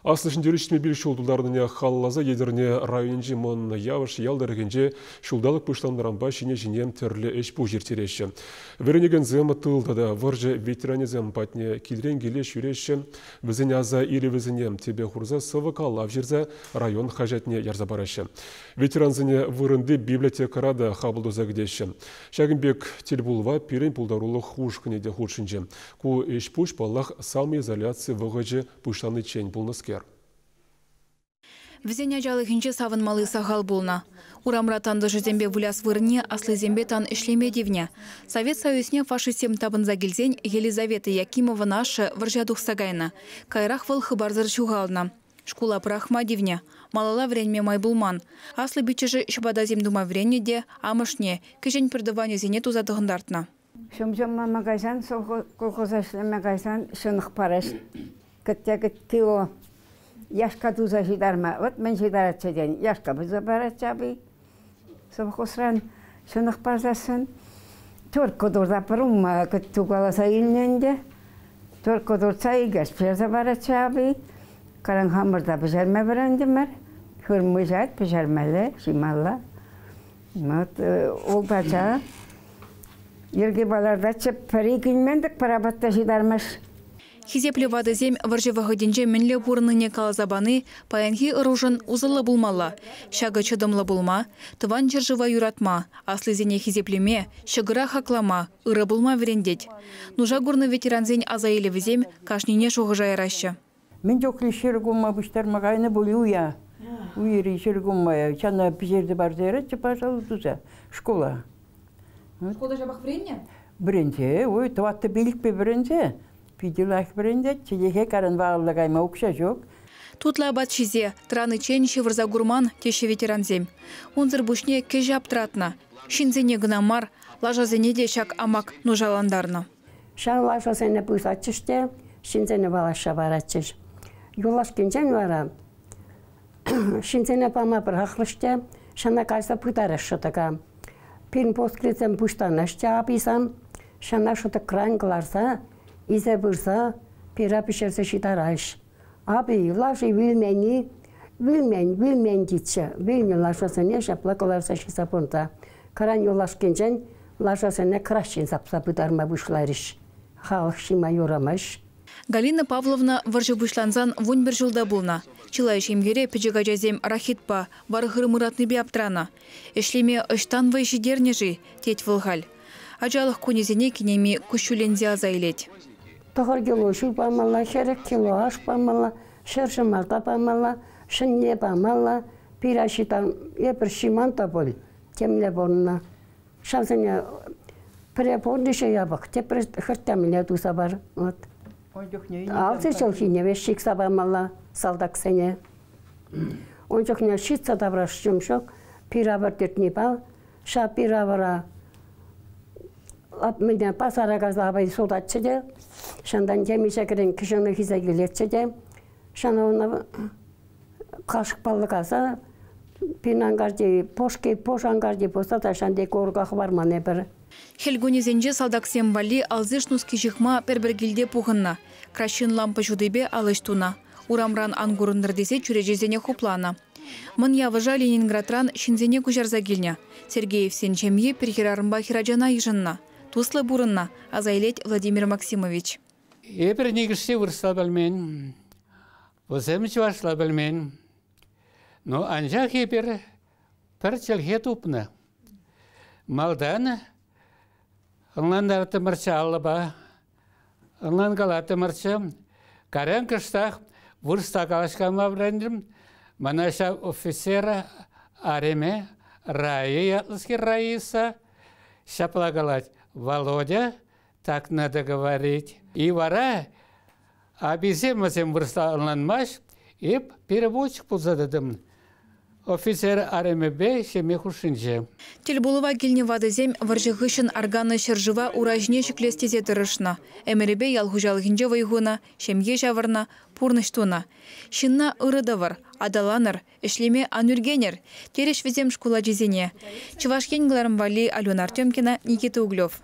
Аслӑ Ҫӗнтерӳ 75 ҫул тултарнине халалласа Етӗрне районӗнчи Мӑн Явӑш ял тӑрӑхӗнче ҫулталӑк пуҫланнӑранпа ҫине-ҫине тӗрлӗ ӗҫ-пуҫ ирттереҫҫӗ. Вӗренекенсем тыл тата вӑрҫӑ ветеранӗсем патне килрен киле ҫӳреҫҫӗ. Вӗсен аса илӗвӗсене тӗпе хурса сӑвӑ-калав ҫырса район хаҫатне ярса параҫҫӗ. Ветерансене вырӑнти библиотекӑра та хапӑл туса кӗтеҫҫӗ. Ҫакӑн пек тӗлпулӑва пирӗн пултарулӑх ушкӑнӗ те хутшӑнчӗ. Ку ӗҫ-пуҫ, паллах, самоизоляци вӑхӑчӗ пуҫланиччен пулнӑскер. Вӗсен ачалӑхӗнче савӑнмалли сахал пулнӑ. Урамра тантӑшӗсемпе выляс вырӑнне аслисемпе тан ӗҫлеме тивнӗ. Совет Союзне фашистсем тапӑнса килсен Елизавета Якимован ашшӗ вӑрҫа тухса кайнӑ. Каярах вӑл хыпарсӑр ҫухалнӑ. Шкула пӑрахма тивнӗ. Малалла вӗренме май пулман. Аслӑ пиччӗшӗ ҫӑпатасем тума вӗреннӗ те амӑшне, кӗҫӗн пӗртӑванӗсене туса тӑхӑнтартнӑ. Ҫум-ҫумлама кайсан, колхоза ӗҫлеме кайсан ҫӑнӑх параҫ. Кӗтте-кӗтти яшка туса ҫытарма. Вот мӗн ҫытаратчӗ тен, яшка пырса паратчӗ апи. Совхозран ҫӑнӑх парсассӑн терка турта пӗр умма кӗттӳ каласа илнӗ ӗнтӗ. Терка туртса икӗ пӗҫерсе паратчӗ апи. Каран хамӑр та пӗҫерме вӗрентӗмӗр. Хырӑм выҫать, пӗҫермелле, ҫималла. Вот ултача йӗрке палӑртатчӗ, пӗри килмен-тӗк пӗр апат та ҫытармасть. Хисеплӗ ватӑсем вӑрҫӑ вӑхӑтӗнче мӗнле пурӑннине каласа пани паянхи ӑрушӑн усӑллӑ пулмалла. Ҫакӑ чӑтӑмлӑ пулма, тӑван ҫӗршыва юратма, аслисене хисеплеме, ҫӑкӑра хаклама, ырӑ пулма вӗрентет. Нуша курнӑ ветерансен аса илӗвӗсем кашнине шухӑша яраҫҫӗ. Мӗн чухлӗ ҫӗркумма пуҫтарма кайнӑ пуль уя. Уйри ҫӗркумма чана пӗҫерсе парса яратчӗ, пожалуй, туса шкула. Шкулта ҫапах вӗреннӗ? Вӗренсе, ой, тӑваттӑ-пилӗкпе вӗренсе. Питӗ лайӑх вӗрентет. Чӗлхе каран валла кайма укҫа ҫук. Тутлӑ апат ҫисе тӑраниччен ҫывӑрса курман, теҫҫӗ ветерансем. Унсӑр пуҫне кӗҫ аптратнӑ. Ҫынсене кӑна мар, лашасене те ҫак амак нушалантарнӑ. Ҫав лашасене пуҫлатчӗҫ те ҫынсене валаҫса паратчӗҫ. Юлашкинчен вара ҫынсене пама пӑрахрӗҫ те ҫана кайса пытарасшӑ така. Пирӗн посткрисем пуҫтанаҫҫӗ аписам, ҫана шӑтӑкран кӑларса илсе пырса пира пӗҫерсе ҫытараҫ. Апи лаши вилмен-и? Вилмен, вилмен тетчӗ. Вилнӗ лашасене ҫапла кӑларса ҫырса пынӑ. Кӑран юлашкинчен лашасене краҫҫын сапса пытарма пуҫларӗҫ. Халӑх ҫиме юрамасть. Галина Павловна вӑрҫӑ пуҫлансан 11 ҫулта пулнӑ. Чылай ҫемьере пӗчӗк ачасем рахитпа, вар-хырӑм ыратнипе аптранӑ. Ӗҫлеме ӑҫтан вӑй ҫитернӗ-ши, тет вӑл халь. Ачалӑх кунӗсене кинеми куҫҫульленсе аса илет. 9 кило ҫу памалла, 40 кило аш памалла, 100 ҫӑмарта памалла, ҫӗнне памалла. Пир ачи там эпир ҫиман та пуль, темле пурӑннӑ. Ҫавсене пӗре пурнӑҫӗ япӑх, тепре хӗрттемле туса пар. Вот. Алси чӗлхине веҫ чикса памалла салтаксене. Ун чухне ҫитса тавраш ҫум ҫук, пир-авӑр тӗртни пал. Ҫав пир-авӑра мӗне пасара кайса апай сутатчӗ те, ҫантан темиҫе кӗрен кӗҫӗнлӗх илсе килетчӗ те, ҫана уна кашӑкпа лӑкаса пин анкарти пошки, пош анкарти пулса та ҫанти курка хӑварман эпир. Хӗл кунӗсенче салтаксем валли алсиш нуски ҫыхма пӗр-пӗр килте пухӑннӑ. Краҫҫын лампа ҫутипе ал ӗҫ тунӑ. Урамран ан курӑнтӑр тесе чӳречесене хупланӑ. Мӑн Явӑша Ленинградран ҫынсене куҫарса килнӗ. Сергеевсен ҫемйи пӗр хӗрарӑмпа хӗрачана йышӑннӑ. Туслӑ пурӑннӑ, аса илет Владимир Максимович. Эпир нихӑшне вырӑсла пӗлмен, вӗсем чӑвашла пӗлмен. Ну, анчах эпир пӗр чӗлхе тупнӑ. Малтан ӑнлантартӑмӑрччӗ алӑпа, ӑнланкалаттӑмӑрччӗ. Карян кӑштах вырӑсла калаҫкалама вӗрентӗм. Мана ҫав офицера арӑмӗ Рая ятлӑскер Раиса ҫапла калать: «Володя, так надо говорить». И вара аписем вӗсем вырӑсла ӑнланмасть, эп переводчик пулса тӑтӑм. Офицер арӑмӗпе ҫемье хушшинче. Тӗлпулӑва килнӗ ватӑсем вӑрҫӑ хыҫҫӑн арканнӑ ҫӗршыва ура ҫине ҫӗклес тесе тӑрӑшнӑ. Ӗмӗрӗпе ял хуҫалӑхӗнче вӑй хунӑ, ҫемье ҫавӑрнӑ, пурнӑҫ тунӑ. Ҫынна ырӑ тӑвӑр, аталанӑр, ӗҫлеме ан ӳркенӗр, терӗҫ вӗсем шкул ачисене. Чӑваш Ен кӑларӑм валли Алена Артемкина, Никита Углев.